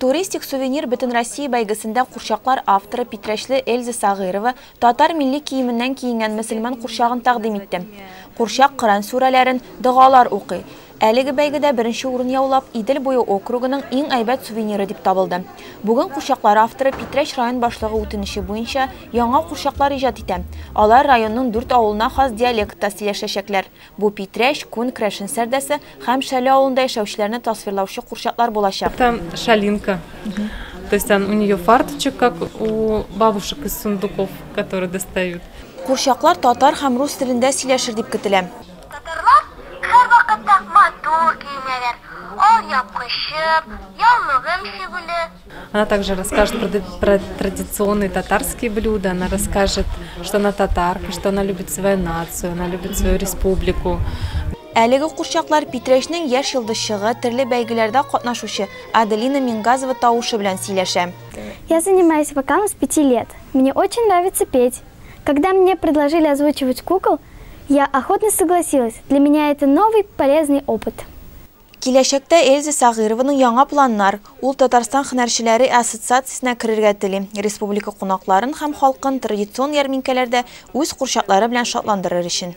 Туристик сувенир Бөтенроссия бәйгесендә курчаклар авторы питрәчле Эльза Сагыйрова татар милли киеменнән киенгән мөселман курчагын тәкъдим итте. Курчак Коръән сүрәләрен, догалар укый. Әлеге бәйгедә беренче урын яулап, Идел буе округының иң әйбәт сувениры дип табылды. Бүген курчаклар авторы Питрәч район башлыгы үтенече буенча яңа курчаклар иҗат итә. Алар районның дүрт авылына хас диалектта сөйләшәчәкләр. Бу Питрәч, Күн, Крәшен Сәрдәсе һәм Шәле авылында яшәүчеләрне тасвирлаучы курчаклар булачак. Это шалинка. То есть у нее фарточек, как у бабушек из сундуков, которые достают. Курчаклар татар һәм рус телендә сөйләшер дип көтелә. Татарлар һәрвакытта матур киенәләр, алъяпкычым, яулыгым чигүле. Она также расскажет про традиционные татарские блюда, она расскажет, что она татарка, что она любит свою нацию, она любит свою республику. Әлеге курчаклар Питрәчнең яшь йолдызчыгы, төрле бәйгеләрдә катнашучы Аделина Мингазова тавышы белән сөйләшә. Я занимаюсь вокалом с 5 лет. Мне очень нравится петь. Когда мне предложили озвучивать кукол, я охотно согласилась. Для меня это новый полезный опыт. Киләчәктә Эльза Сагыйрованың яңа планнар. Ул Татарстан һөнәрчеләре ассоциациясенә керергә тели. Республика кунакларын һәм халкын традицион ярминкәләрдә үз курчаклары белән шатландырыр өчен.